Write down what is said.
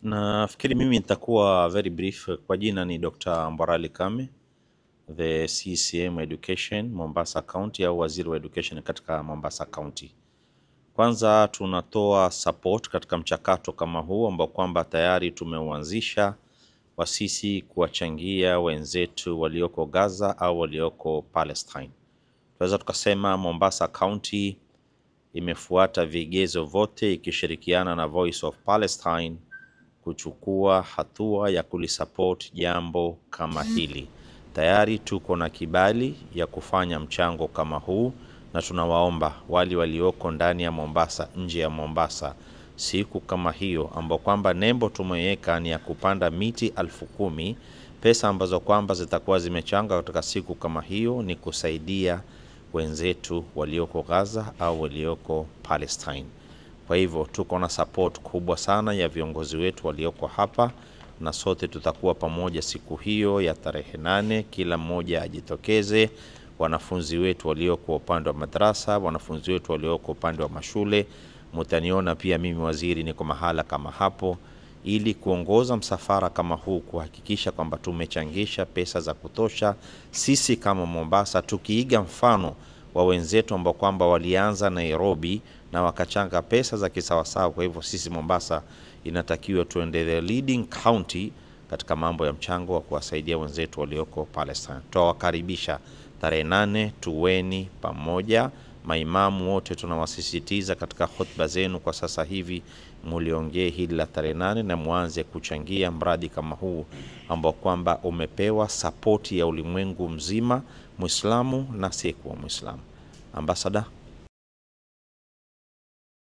Nafikiri mimi nitakuwa very brief. Kwa jina ni Dr. Mbarali Kame, the CCM Education Mombasa County au waziri wa education katika Mombasa County. Kwanza tunatoa support katika mchakato kama huu ambao kwamba tayari tumeuanzisha wa sisi kuwachangia wenzetu walioko Gaza au walioko Palestine. Tunaweza tukasema Mombasa County imefuata vigezo vote ikishirikiana na Voice of Palestine kuchukua hatua ya kulisupport jambo kama hili. Tayari tuko na kibali ya kufanya mchango kama huu, na tunawaomba wale walioko ndani ya Mombasa, nje ya Mombasa, siku kama hiyo ambao kwamba nembo tumeweka ni ya kupanda miti 10,000, pesa ambazo kwamba zitakuwa zimechanga katika siku kama hiyo ni kusaidia wenzetu walioko Gaza au walioko Palestine. Kwa hivyo tuko na support kubwa sana ya viongozi wetu walioko hapa, na sote tutakuwa pamoja siku hiyo ya tarehe 8. Kila mmoja ajitokeze, wanafunzi wetu walioko upande wa madrasa, wanafunzi wetu walioko upande wa mashule. Mutaniona pia mimi waziri niko mahala kama hapo, ili kuongoza msafara kama huu, kuhakikisha kwamba tumechangisha pesa za kutosha. Sisi kama Mombasa tukiiga mfano wa wenzetu ambao kwamba walianza Nairobi na wakachanga pesa za kisawasawa. Kwa hivyo sisi Mombasa inatakiwa tuende the leading county katika mambo ya mchango wa kuwasaidia wenzetu walioko Palestine. Tutawakaribisha tarehe 8, tuweni pamoja. Maimamu wote tunawasisitiza katika hotuba zenu kwa sasa hivi muliongee hili la tarehe 8 na muanze kuchangia mradi kama huu ambao kwamba umepewa sapoti ya ulimwengu mzima, Muislamu na asiyekuwa Muislamu. Ambassador.